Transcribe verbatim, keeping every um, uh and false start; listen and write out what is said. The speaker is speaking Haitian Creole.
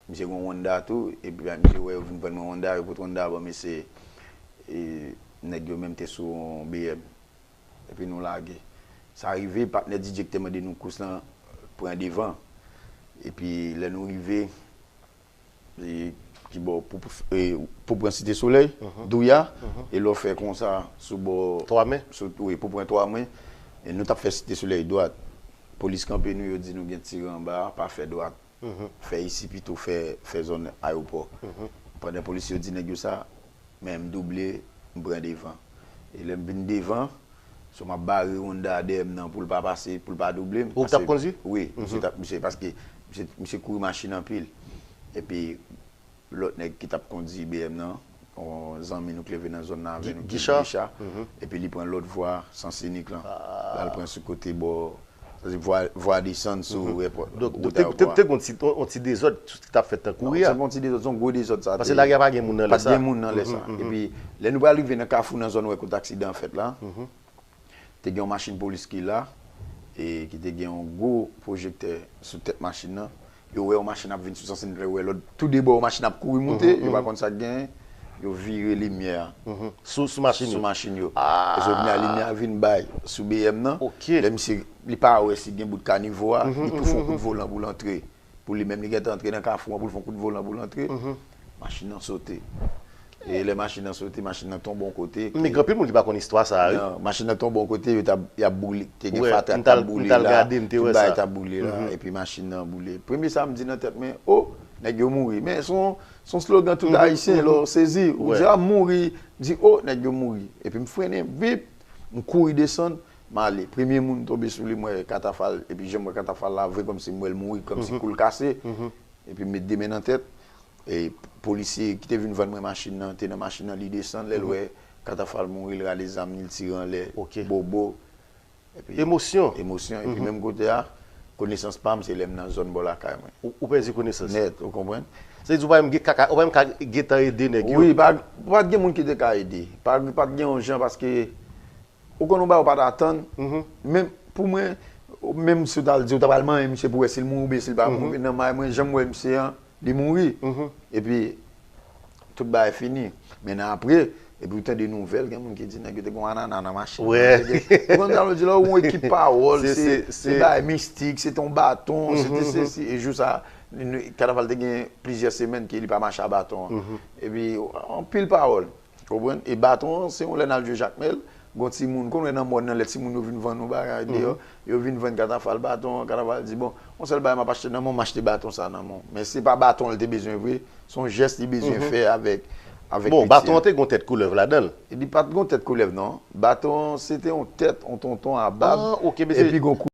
Misye gen yon Honda tou, epi misye wè yo vin vann mwen Honda, yo pot Honda ban misye, e, nèg yo menm te sou yon B M. Epi nou lage. Sa rive, patnè D J ki te mande nou kous lan pran devan. Epi lè nou rive, e, ki bò, pou, pou, e, pou pran Site Solèy, Douya, e lè w fè konsa sou bò, Twa Men? Sou, wi, pou pran Twa Men, e nou t ap fè Site Solèy dwat. Polis kanpe nou, yo di nou gen tire anba a, pa fè dwat. Fè isi pito, fè, fè zòn ayewopò. Pandan polis yo di nèg yo sa, men m double, m pran devan. E lè m vin devan, so m ap bare Honda dèyè m nan pou l pa pase, pou l pa double m. Ou t ap kondwi? Wi, misye t ap, misye, paske misye, misye kouri machin anpil. Epi lòt nèg ki t ap kondwi B M nan, yon zanmi nou k leve nan zòn nan avè nou, ki Gicha. Epi li pran lòt vwa Sans Unique lan. L al pran sou kote bò, sa se vwa, vwa desann sou èpòt, donk, wout te, te, ayewopò a. Te gen yon ti, yon, yon ti dezòd ki t ap fèt nan kouri a. Se pa yon ti dezòd, se yon gwo dezòd sa. Paske lari a pa gen moun nan lè sa. Pa t gen moun nan lè sa. Epi lè nou pral rive nan kafou, nan zòn wè kote aksidan an fèt la, te gen yon machin polis ki la, e ki te gen yon gwo pwojektè sou tèt machin nan. Yo wè yon machin ap vin sou Sans Unique, yo wè lòt, tou de bò yon machin ap kouri moute, yo pa konn sa k genyen, yo vire limyè a. Sou, sou machin yo? Sou machin yo. E so, kounye a limyè a vin bay sou B M nan. Lè misye, li pa wè si gen bout kanivo a, li tou fè yon kout volan pou l antre. Pou li menm, li gentan antre nan kafou an, pou l fè yon kout volan pou l antre. Machin nan sote. E lè machin nan sote, machin nan tonbe yon kote. Men gen anpil moun ki pa konn istwa sa a, wi. Non, machin nan tonbe yon kote, yo t ap, y ap boule, te gen fatra k t ap boule la, tout bagay t ap boule la, epi machin nan boule. Premye sa m di nan tèt mwen, o, nèg yo mouri. Men se yon, se yon slogan tout Ayisyen, lè w sezi, ou di, a, mouri, m di, o, nèg yo mouri. Epi m frennen, vip, m kouri desann, m ale. Premye moun m tonbe sou li, m wè katafal, epi jan m wè katafal la, vre kòmsi m wè l mouri, kòmsi kou l kase. Epi m met de men nan tèt. E polisye ki te vin vann mwen machin nan, te nan machin nan, li desann, lè l wè katafal mouri, l rale zam li, l tire anlè, bobo. Epi emosyon. Emosyon, epi menm kote a, konesans pa m, se lè m nan zòn bò lakay mwen. Ou, ou pèdi konesans? Nèt, ou konprann? Se di ou pa menm gen kaka, ou pa menm ka gentan ede nèg yo? Wi, pa, pa t gen moun ki te ka ede. Pa, pa t gen yon jan, paske ou konn yon bagay ou pa t atann. Men pou mwen, menm si w t al di, ou ta pral manyen misye pou wè si l mouri oubyen si l pa mouri, nan may mwen, jan m wè misye an, li mouri. Epi, tout bagay fini. Men nan apre, epi ou tande nouvèl, gen moun ki di nèg yo te gen yon anana nan machin nan. Ou konn sa m di la, ou yon ekip pawòl, se, se bagay mistik, se te yon baton, se te sesi, e jou sa, kanaval te gen plizyè semèn ke li pa mache a baton an. Epi, anpil pawòl. Konprann? E baton an, se yon lè n al jwe Jakmèl, gon timoun, konn wè nan mòn nan, lè timoun yo vin vann yon bagay deyò, yo vin vann katafal baton an, katafal di, bon, yon sèl bagay m ap achte nan men w, m achte baton sa nan men w. Men se pa baton an li te bezwen vre, se yon jès li bezwen fè avèk, avèk piti an. Bon, baton an te gon tèt koulèv ladan l? Li pa t gon tèt koulèv, non. Baton an, se te yon tèt, yon tonton a bab, epi gon kou